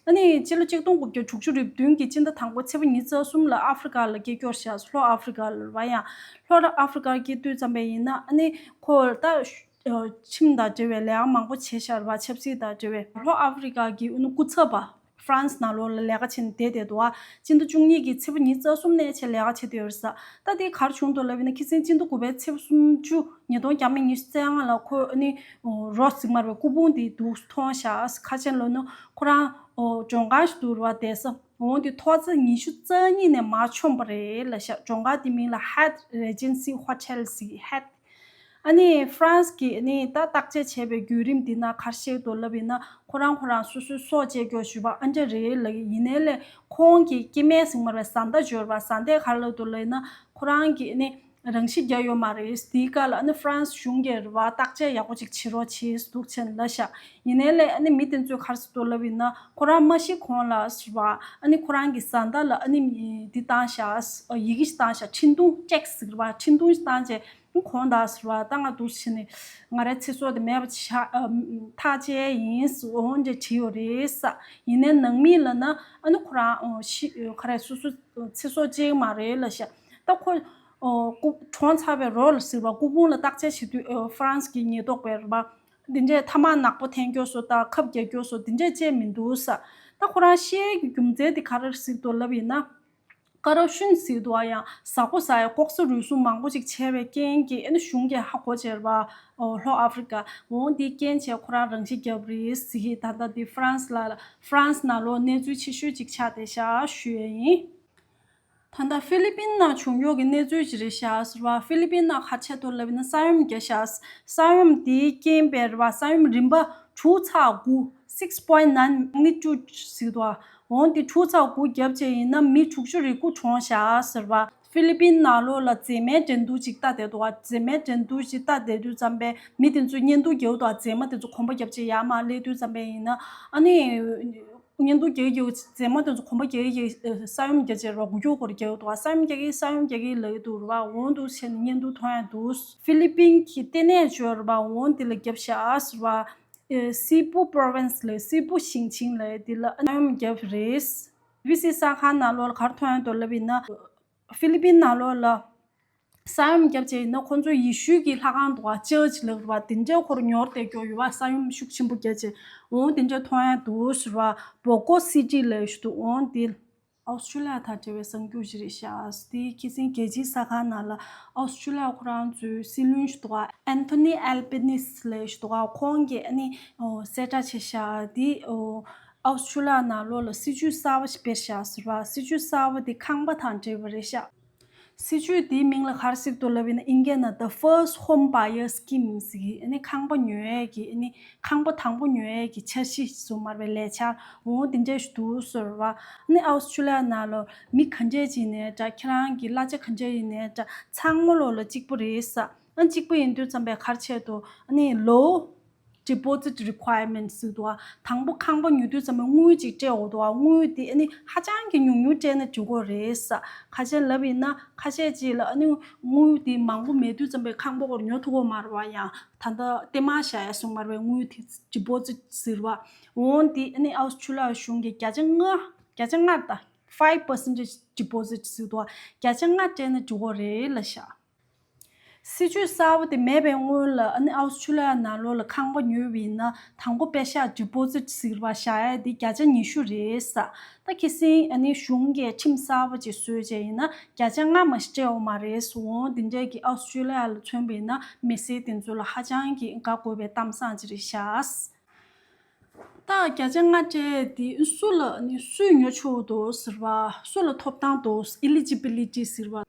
ཨ་ནི་སྤྱི་ལོ་གཅིག་སྟོང་དགུ་བརྒྱ་དྲུག་ཅུ་རེ་བདུན་གྱི་སྤྱི་ཟླ་དང་པོ་ཚེས་པ་ཉི་ཤུ་རྩ་གསུམ་ལ་ཨ་ཧྥེ་རི་ཀ་ལ་སྐྱེས་སྐྱོར་བཞག་ལྷོ་ཨ་ཧྥེ་རི་ཀ་ལ་རེད་པ། ཡང་ལྷོ་ཨ་ཧྥེ་རི་ཀར་སྐྱེས་དུས་ཙམ་པ་ཡིན་ན་ཨ་ནི་ཁོ་ད་ཤ- ཁྱིམ་དང་འབྲེལ་བའི་ལས་ཀ་མང་པོ་བྱས་བཞག་རེད་པ། ཆབ་སྲིད་དང་འབྲེལ་བའི། ལྷོ་ཨ་ཧྥེ་རི་ཀ་གི་ཨ་ནི་སྐུ་ཚབ་པ་ཧྥ་རན་སི་ནང་ལོགས་ལ་ལས་ཀ་བྱས་ནས་བསྡད་བསྡད་འདུག་པ། སྤྱི་ཟླ་བཅུ་གཉིས་ཀྱི་ཚེས་པ་ཉི་ཤུ་རྩ་གསུམ་ནས་བྱས་ལས་ཀ་བྱས་བསྡད་ཡོད་རེད་ས། ད་དེ་ག་རེ་བྱུང་འདུག་ལབ་ཡིན་ན་ཁ་སང་སྤྱི་ཟླ་དགུ་པའི་ཚེས་པ་སུམ་ཅུ་ཉིས་སྟོང་ཉི་ཤུ་རྩ་ལྔ་ལ་ཁོ་ཨ་ནི་རོ་ཟེར་གྱི་མ་རེད་པ། སྐུ་ཕུང་དེ་འདུག་མཐོང་ཤག་ཁ་ཆེན་ལོ་ནུ་ཁོ་རང་སྒྲོལ་ཁང་ཞིག་འདུག་རེད་པ། བསྡད་ས། འོ་དེ་ཐོག་བརྩེགས་ཉི་ཤུ་རྩ་གཉིས་ནས་མར་མཆོངས་པ་རེད་ལབ་ཤག་སྒྲོལ་ཁང་དེ་མིང་ལ་Hyatt Regency Hotel ཟེར། Hyatt། ཨ་ནི་ཧྥ་རན་སི་གིས་ཨ་ནི་ད་བརྟག་དཔྱད་བྱས་པའི་བརྒྱུད་རིམ་འདི་ན་ག་རེ་བཤད་འདུག་ལབ་ཡིན་ན་ཁོ་རང་ཁོ་རང་སོ་སོའི་སྲོག་བཅད་རྒྱུ་ཞུས་པ་ཨ་འདྲ་རེད་ལབ་ཀྱི་ཡིན་ནའི་ལས་ཁོང་གི་སྐྱེ་དམན་ཟེར་གྱི་མ་རེད་པ། བཟའ་ཟླ་ཡོད་རེད་པ། བཟའ་ཟླས་ག་རེ་ལབ་འདུག་ལབ་ཡིན་ན་ཁོ་རང་གིས་ཨ་ནི་རང་ཤི་བརྒྱབ་ཡོད་མ་རེད། དེའི་སྐབས་ལ་ཨ་ནི་ཧྥ་རན་སི་གཞུང་གིས་རེད་པ། བརྟག་དཔྱད་ཡག་པོ་ཅིག་བྱེད་རོགས་བྱེད་འདུག་བྱས་ནས་ལབ་ཤག་ཡིན་ནའི་ལས་ཨ་ནི་མི་དེ་ཚོས་ག་རེ་ཟེར་འདུག་ལབ་ཡིན་ན་ཁོ་རང་མ་ཤི་གོང་ལ་ཟེར་བ་ཨ་ནི་ཁོ་རང་གི་བཟའ་ཟླ་ལ་ཨ་ནི་འདི་བཏང་ཤག་ཡི་གེ་ཞིག་བཏང་ཤག་འཕྲིན་ཐུང་ཅེག་ཟེར་བ། འཕྲིན་ཐུང་ཞིག་བཏང་བྱས་ཁོང་དང་ཟེར་བ་ད་ང་འདུག་བྱས་ནས་ང་རའི་ཚེ་སྲོག་དེ་མེད་པ་ཆགས་ཐག་བཅད་ཡིན་ཟེར་འོང་འདྲ་བྲིས་ཡོད་རེད་ས། ཡིན་ནའི་ནང་མི་ལབ་ན་ཨ་ནི་ཁོ་རང་ཤི་ག་རེ་སོ་སོ་ཚེ་སྲོག་བཅད་ཀྱི་མ་རེད་ལབ་ཤག་ད་ཁོ་སྐུ་གྲོངས་ཚར་བའི་རོ་ལ་ཟེར་བ་སྐུ་ཕུང་ལ་བརྟག་དཔྱད་བྱེད་དུས་ཧྥ་རན་སི་གི་ཉེན་རྟོག་པས་རེད་པ། འདི་འདྲས་ཐ་མག་ནག་པོ་འཐེན་རྒྱུ་སོགས་དང་ཁབ་རྒྱག་རྒྱུ་སོགས་འདི་འདྲས་བྱས་མི་འདུག་ས། ད་ཁོ་རང་ཤི་ཡས་ཀྱི་རྒྱུ་མཚན་དེ་ག་རེ་ཟེར་འདུག་ལབ་ཡིན་ན། ཀ་རབ་ཤོན་ཟེར་འདུག་པ། ཡང་ཟ་ཁོ་ཟ་ཡ་ལྐོག་ཟ་རུལ་སུངས་མང་པོ་ཅིག་བྱས་པའི་རྐྱེན་གྱིས་ཨ་ནི་གཞུང་གིས་ཧ་གོ་བྱས་པ། ལྷོ་ཨ་ཧྥེ་རི་ཀ་འོང་དེའི་རྐྱེན་བྱས་ཁོ་རང་རང་ཤི་བརྒྱབ་རེད་ཟེར་གྱི། ད་ལྟ་འདི་ཧྥ་རན་སི་ལ་ཧྥ་རན་སི་ནང་ལོགས་གནས་ཚུལ་ཆེ་ཤོས་ཅིག་ཆགས་བསྡད་ཤག་ཞུ་ཡས་ཡིན། ད་ལྟ་ཧྥི་ལི་པིན་ནང་བྱུང་ཡོད་ཀྱི་གནས་ཚུལ་ཅིག་རེད་ཤག་ཟེར་བ། ཧྥི་ལི་པིན་ནང་ག་རེ་བྱས་འདུག་ལབ་ན་ས་ཡོམ་བརྒྱབ་ཤག་ས་ཡོམ་དེའི་རྐྱེན་པས་རེད་པ། ས་ཡོམ་རིམ་པ་དྲུག་ཚེག་དགུ། six point nine magnitude ཟེར་འདུག་འོང་དེ་དྲུག་ཚེག་དགུ་བརྒྱབ་བྱས་ཡིན་ན་མི་དྲུག་ཅུ་རེ་དགུ་གྲོངས་ཤག་ཟེར་བ། ཧྥི་ལི་པིན་ནང་ལོགས་ལ་མཛེས་མའི་འགྲན་བསྡུར་ཅིག་ལྟ་བསྡད་འདུག་པ། མཛེས་མའི་འགྲན་བསྡུར་ཅིག་ལྟ་བསྡད་དུས་ཙམ་པས་མི་དེ་ཚོས་བརྙན་ཐུང་རྒྱག་འདུག་མཛེས་མ་དེ་ཚོ་གོམ་པ་བརྒྱབ་བྱས་ཡར་མར་སླེབས་དུས་ཙམ་པས་ཡིན་ན་ཨ་ནི། བརྙན་ཐུང་རྒྱག་གི་རྒྱག་གི་མཛེས་མ་དེ་ཚོ་གོམ་པ་རྒྱག་གི་རྒྱག་གི་ས་ཡོམ་རྒྱག་བྱས་རེད་པ། འགུལ་སྐྱོད་སྐོར་རྒྱག་འདུག་ས་ཡོམ་རྒྱག་གི་ས་ཡོམ་རྒྱག་གི་ལབ་ཀྱི་འདུག་རེད་པ། འོང་འདུག་བྱས་ནས་བརྙན་ཐུང་མཐོང་ཡ་འདུག་ཧྥི་ལི་པིན་གྱི་ལྟེ་གནས་ཅིག་ཡོད་རེད་པ། འོང་དེ་ལ་བརྒྱབ་ཤག་ཟེར་བ། སི་པུ་པོ་རོ་ཝིན་སི་ལབ། སི་པུ་ཞིང་ཆེན་ལབ་དེ་ལ་ས་ཡོམ་བརྒྱབ་རེད། བི་སི་གསར་ཁང་ནང་ལོགས་ལ་ག་རེ་མཐོང་ཡ་འདུག་ལབ་ཡིན་ན། ཧྥི་ལི་པིན་ནང་ལོགས་ལ་ས་ཡོམ་བརྒྱབ་བྱས་ཡིན་ན་ཁོང་ཚོ་ཡེ་ཤུའི་གི་ལྷ་ཁང་འདུག་པ། ཅར་ཆི་ལབ་རེད་པ། དེ་འདྲའི་སྐོར་ཉོར་བསྡད་རྒྱུ་ཡོད་པ། ས་ཡོམ་ཤུགས་ཆེན་པོ་བརྒྱབ་བྱས་འོང་དེ་འདྲ་མཐོང་ཡ་འདུག་ཟེར་བ། བོ་ཀོ་སི་ཊི་ལབ་ཞིག་འདུག་འོང་དེ་ཨོ་སི་ཀྲི་ལི་ཡ་དང་འབྲེལ་བའི་གསར་འགྱུར་ཞིག་རེད་ཤག་དེ་ཁ་སང་རྒྱལ་སྤྱིའི་གསར་ཁང་ནང་ལ་ཨོ་སི་ཀྲི་ལི་ཡ་ཁོ་རང་ཚོའི་སྲིད་བློན་ཞིག་འདུག་པ། ཨན་ཐོ་ནི་ཨལ་བྷེ་ནི་སི་ལབ་ཞིག་འདུག་པ། ཁོང་གིས་ཨ་ནི་གསལ་བསྒྲགས་བྱས་ཤག་དེ་ཨོ་སི་ཀྲི་ལི་ཡ་ནང་ལོགས་ལ་སྲིད་ཇུས་གསར་པ་ཞིག་སྤེལ་ཤག་ཟེར་བ། སྲིད་ཇུས་གསར་པ་དེ་ཁང་པ་དང་འབྲེལ་བ་རེད་ཤག་སྲིད་ཇུས་དེའི་མིང་ལ་ག་རེ་ཟེར་འདུག་ལབ་ཡིན་ན་ཨིན་སྐད་ནང་The First Home Buyer Scheme ཟེར་གི། ཨ་ནི་ཁང་པ་ཉོ་ཡས་ཀྱི་ཨ་ནི་ཁང་པ་དང་པོ་ཉོ་ཡས་ཀྱི་འཆར་གཞི་ཟེར་མར་བའི་ལས་འཆར་འོང་དེ་འདྲ་ཞིག་འདུག་ཟེར་བ། ཨ་ནི་ཨོ་སི་ཀྲི་ལི་ཡ་ནང་ལ་མི་ག་འདྲས་ཅིག་ཡིན་ནའི་འདྲ། ཁྱེད་རང་གི་གླ་ཆ་ག་འདྲས་ཡིན་ནའི་འདྲ། ཚང་མ་ལོག་ལ་གཅིག་པ་རེད་ས། ཨ་གཅིག་པ་ཡིན་དུས་ཙམ་པས་ག་རེ་བྱས་འདུག་ཨ་ནི་ལོ། Deposit requirement ཟེར་འདུག་པ། དང་པོ་ཁང་པ་ཉོ་དུས་ཙམ་པ་དངུལ་ཅིག་སྤྲད་འོ་འདུག་པ། དངུལ་དེ་ཨ་ནི་ཧ་ཅང་གི་ཉུང་ཉུང་སྤྲད་ན་འགྲིག་གི་རེད་ས། ག་རེ་ལབ་ཡིན་ན་ཁ་ཤས་ཅིག་ལ་ཨ་ནི་དངུལ་དེ་མང་པོ་མེད་དུས་ཙམ་པ་ཁང་པ་སྐོར་ཉོ་ཐུབ་ཀྱི་མ་རེད་པ། ཡང་ད་ལྟ་གཏའ་མ་བཞག་ཡ་སོང་མ་རེད་པ། དངུལ་དེ་deposit ཟེར་བ། འོང་དེ་ཨ་ནི་ཨོ་སི་ཀྲི་ལི་ཡ་གཞུང་གིས་བརྒྱ་ཆ་ལྔ། བརྒྱ་ཆ་ལྔ་ད། Five percentage deposit ཟེར་འདུག་པ། བརྒྱ་ཆ་ལྔ་སྤྲད་ན་འགྲིག་གི་རེད་ལབ་ཤག་སྲིད་ཇུས་གསར་པ་དེ་མེད་པའི་སྔོན་ལ་ཨ་ནི་ཨོ་སི་ཀྲི་ལི་ཡ་ནང་ལོགས་ལ་ཁང་པ་ཉོས་པ་ཡིན་ན་དང་པོ་པེ་ཤག་deposit ཟེར་བ་བཞག་ཡ་དེ་བརྒྱ་ཆ་ཉི་ཤུ་རེད་ས། ད་ཁ་སང་ཨ་ནི་གཞུང་གིས་ཁྲིམས་གསར་པ་ཅིག་བཟོས་བྱས་ཡིན་ན་བརྒྱ་ཆ་ལྔ་མ་གཏོགས་སྤྲད་ཡོད་མ་རེད་ཟེར། འོང་དེ་འདྲས་ཀྱི་ཨོ་སི་ཀྲི་ལི་ཡ་ལ་མཚོན་པ་ཡིན་ན་མི་སེར་དེ་ཚོ་ལ་ཧ་ཅང་གི་དགའ་དགོས་པའི་གཏམ་བཟང་ཅིག་རེད་ཤག་ད་བརྒྱ་ཆ་ལྔ་སྤྲད་དེ་སུ་ལ་ནི་སུས་ཉོ་ཆོག་འདུག་ཟེར་བ། སུ་ལ་ཐོབ་ཐང་འདུག eligibility ཟེར་བ།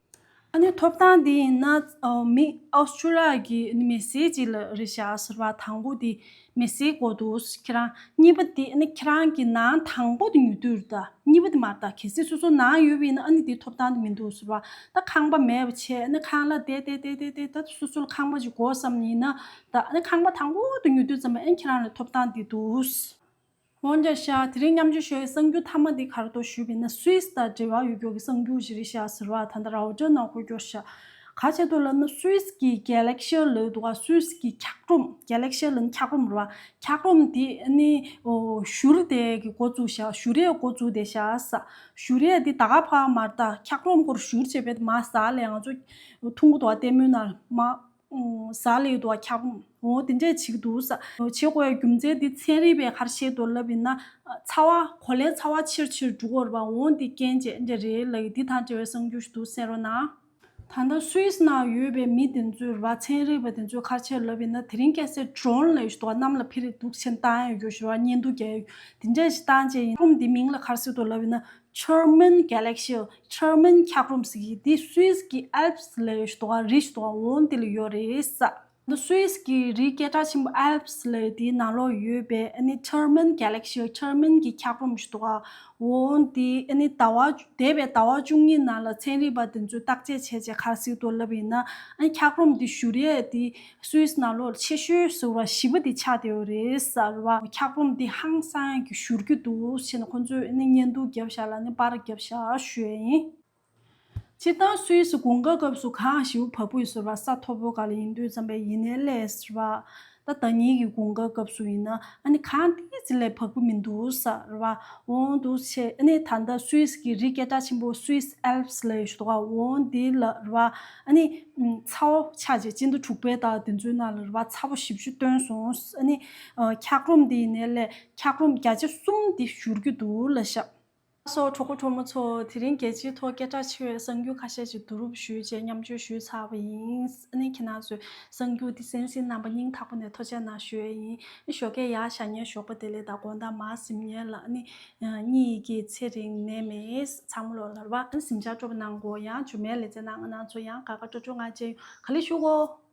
ཨ་ནི་ཐོབ་ཐང་འདི་ཡིན་ན་ཨ་མི་ཨོ་སི་ཀྲི་ལི་ཡ་གི་མི་སེར་ཅིག་ལ་རེད་ཤག་ཟེར་བ། དང་པོ་དེ་མི་སེར་དགོས་འདུག་ཁྱེད་རང་། གཉིས་པ་དེ་ཨ་ནི་ཁྱེད་རང་གི་ནང་དང་པོ་དེ་ཉོ་དུས་རེད་ད། གཉིས་པ་དེ་མ་རེད་ད། གལ་སྲིད་སོ་སོ་ནང་ཡོད་པ་ཡིན་ན་ཨ་ནི་དེའི་ཐོབ་ཐང་དེ་མི་འདུག་ཟེར་བ། ད་ཁང་པ་མེད་པ་བྱས་ཨ་ནི་ཁང་གླ་དེ་དེ་དེ་དེ་དེ་ད་སོ་སོ་ལ་ཁང་པ་ཅིག་དགོས་བསམ་ཡིན་ན་ད་ཨ་ནི་ཁང་པ་དང་པོ་དེ་ཉོ་དུས་ཙམ་པ་ཨ་ནི་ཁྱེད་རང་ལ་ཐོབ་ཐང་དེ་འདུག་འོན་ཀྱང་ཤག་དེ་རིང་མཉམ་སྤྱོད་ཞུ་བའི་གསར་འགྱུར་མཐའ་མ་འདི་ག་རེ་འདུག་ཞུས་པ་ཡིན་ན་སུད་སི་དང་འབྲེལ་བ་ཡོད་རྒྱུ་གི་གསར་འགྱུར་ཞིག་རེད་ཤག་ཟེར་བ། ད་ལྟ་རོའི་ཊར་ནང་འགོད་རྒྱུ་ཤག་ག་བྱེད་འདུག་ལབ་ན་སུད་སི་གི་གེ་ལེག་ཤི་ལབ་འདུག་ག་སུད་སི་གི་འཁྱགས་རོམ། གེ་ལེག་ཤི་ལབ་ན་འཁྱགས་རོམ་རེད་བ། འཁྱགས་རོམ་དེ་ནི་ཨོ་བཞུར་དེ་གི་འགོ་བཙུགས་ཤག་བཞུར་ཡས་འགོ་བཙུགས་དེ་ཤག་ས། བཞུར་ཡས་དེ་ད་ག་ཕ་མར་ད་འཁྱགས་རོམ་སྐོར་བཞུར་བྱས་པའི་མ་ཟ་ལས་ང་ཚོ་འཐུང་གི་འདུག་བ། ལྟད་མོའི་ནང་མ་ཟ་ལས་འདུག་བ། འཁྱགས་རོམ་འོ་དེ་འདྲས་བྱེད་ཀྱི་འདུག་ས། བྱེད་དགོས་ཡས་རྒྱུ་མཚན་དེ་ཚན་རིག་པས་ག་རེ་བཤད་འདུག་ལབ་ཡིན་ན། ཚ་བ་གོ་ལའི་ཚ་བ་ཆེར་ཆེར་འགྲོ་གི་རེད་བ། འོ་དེ་རྐྱེན་བྱས་འདྲ་རེད་ལབ་ཀྱི། འདི་དང་འབྲེལ་བའི་གསར་འགྱུར་ཞིག་འདུག་གསན་རོགས་གནང་། ད་ལྟ་སུད་སི་ནང་ཡོད་པའི་མི་དེ་ཚོས་རེད་བ། ཚན་རིག་པ་དེ་ཚོས་ག་རེ་བྱས་ལབ་ཡིན་ན། དེ་རིང་ཁ་སང་ཌོ་རོན་ལབ་ཡས་ཞིག་འདུག་བ། གནམ་ལ་ཕྱིར་འདུག་ཕྱིན་བཏང་ཡས་ཡོད་ཞུ་བ། བརྙན་ཐུང་རྒྱག་ཡས་དེ་འདྲས་ཞིག་བཏང་བྱས་ཡིན། འཁྱགས་རོམ་འདི་མིང་ལ་ག་རེ་ཟེར་འདུག་ལབ་ཡིན་ན། German Glacier། German འཁྱགས་རོམ་ཟེར་གྱི་འདི་སུད་སི་གི་ཨལ་པི་སི་ལབ་ཡས་ཞིག་འདུག་བ། རི་ཞིག་འདུག་བ། འོ་འདི་ལ་ཡོད་རེད་ས། ད་སུད་སི་གི་རི་སྐད་གྲགས་ཆེན་པོ་ཨལ་པི་སི་ལབ་ཡས་དེའི་ནང་ལོགས་ཡོད་པའི་ཨ་ནི་ཇར་མན་གྷེ་ལེག་ཤི། ཇར་མན་གྱི་འཁྱགས་རོམ་ཞིག་འདུག་ག་འོ་དེ་ཨ་ནི་ཟླ་བ་འདས་པའི་ཟླ་བ་བཅུ་གཉིས་ནང་ལ་ཚན་རིག་པ་དེ་ཚོས་བརྟག་དཔྱད་བྱས་རྗེས་ག་རེ་ཟེར་འདུག་ལབ་ཡིན་ན། ཨ་ནི་འཁྱགས་རོམ་དེ་བཞུར་ཡས་དེ་སུད་སི་ནང་ལོགས་ཆེ་ཤོས་ཟེར་བ་བཞི་པ་དེ་ཆགས་བསྡད་ཡོད་རེད་ཟེར་བ། འཁྱགས་རོམ་དེ་ཧང་སང་གི་བཞུར་གྱི་འདུག་ཟེར་ནས་ཁོང་ཚོས་ཨ་ནི་བརྙན་ཐུང་བརྒྱབ་བཞག་ལ་ནི་པར་བརྒྱབ་བཞག་ཞུ་ཡས་ཡིན། སྤྱིར་བཏང་སུད་སི་དགུན་ཁ་སྐབས་སུ་གངས་ཞེ་པོ་བབས་པོ་ཡོད་ཟེར་བ། ས་མཐོ་པོ་སྒང་ལ་ཡིན་དུས་ཙམ་པས། ཡིན་ནའི་ལས་ཟེར་བ། ད་ཟླ་ཉིན་གྱི་དགུན་ཁ་སྐབས་སུ་ཡིན་ན་ཨ་ནི་གངས་ཏོག་ཙམ་ལས་བབས་པོ་མི་འདུག་ཟེར་བ། འོ་འདུག་བྱས་ཨ་ནི་ད་ལྟ་སུད་སི་གི་རི་སྐད་གྲགས་ཆེན་པོ་སུད་སི་ཨལ་པི་སི་ལབ་ཡས་ཞིག་འདུག་ག་འོ་འདི་ལ་རེད་བ། ཨ་ནི་ཚ་བོ་ཆགས་རྗེས་སྤྱི་ཟླ་དྲུག་པའི་ཟླ་དེ་ཚོའི་ནང་ལ་རེད་བ། ཚ་བོ་ཞེ་པོ་ཅིག་བཏོན་སོང་། ཨ་ནི་འཁྱགས་རོམ་འདི་ཡིན་ནའི་ལས་འཁྱགས་རོམ་བརྒྱ་ཆ་གསུམ་འདི་བཞུར་གྱི་འདུག་ལབ་ཤག་སོ། གྲོགས་པོ་གྲོགས་མོ་ཚོ། དེ་རིང་རྒྱལ་སྤྱིའི་ཐོག་སྐད་གྲགས་ཆེ་བའི་གསར་འགྱུར་ཁ་ཤས་ཤིག་བསྡུ་རུབ་ཞུས་རྗེས་མཉམ་སྤྱོད་ཞུས་ཚར་བ་ཡིན། ཨ་ནི་ཁྱེད་རང་ཚོས་གསར་འགྱུར་འདི་གསན་གཟིགས་གནང་བ་སྙིང་ཐག་པ་ནས་ཐུགས་རྗེ་གནང་ཞུ་ཡས་ཡིན། ཨ་ནི་ཞོགས་ཀས་ཡར་ཞག་ཉལ་ཞོགས་པ་བདེ་ལེགས་དང་། དགོང་དག་མར་གཟིམ་ཉལ་ལ་ཨ་ནི་གཉིད་ཀྱི་ཚེ་རིང་ནད་མེད། ཚང་མ་ལོ་ལར་བ་ཨ་ནི་གཟིམ་ཆགས་སྤྲོ་པོ་གནང་གོ། ཡང་མཇུག་མའི་ལེ་ཚན་ནང་ང་རང་ཚོ་ཡང་དགའ་དགའ་སྤྲོ་སྤྲོ་ངང་མཇལ་ཡོང་། ག་ལེ་ཞུ་གོ།